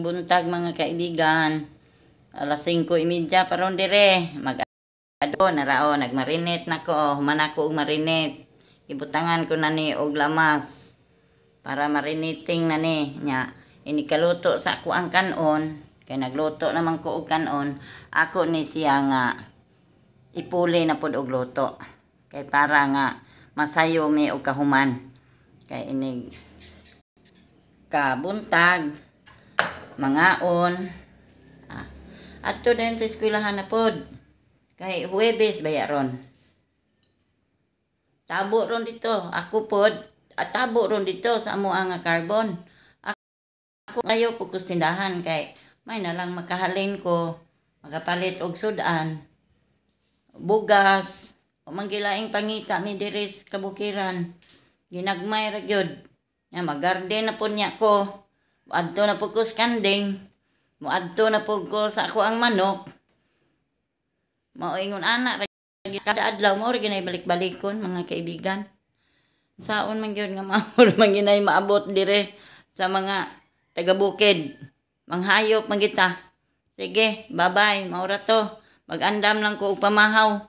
Maayong buntag, mga kaibigan. Alas 5:30 pa ron dire. Mag-ado na rao, nagmarinate na ko. Human ako og marinate. Ibutangan ko na ni og lamas para marinating na ni nya. Inikaluto sa ako ang kanon kay nagluto naman ko og kanon. Ako ni siya nga ipuli na pod og luto kay para nga masayo mi og kahuman, kay inig kabuntag mangaon, ah, adto din sa eskwelahan na pod kay Huwebes baya ron. Tabo ron dito ako pod at tabo ron dito sa amo nga carbon. Ako kayo pud ko tindahan kay may na lang makahalin ko makapalit og sudan, bugas o manggilaing pangita mi diri sa kabukiran. Ginagmay ra gyud nya. Magarden na pod niya ko. Adto na pud ko sa kanding, moadto na pud ko sa ako ang manok. Mao ingon ana ra kada adlaw, mao ra ginay balik-balikon, mga kaibigan. Saon man gyud nga mao man ginay maabot dire sa mga taga-bukid? Manghayop man kita. Sige, bye-bye. Mao ra to. Mag-andam lang ko og pamahaw.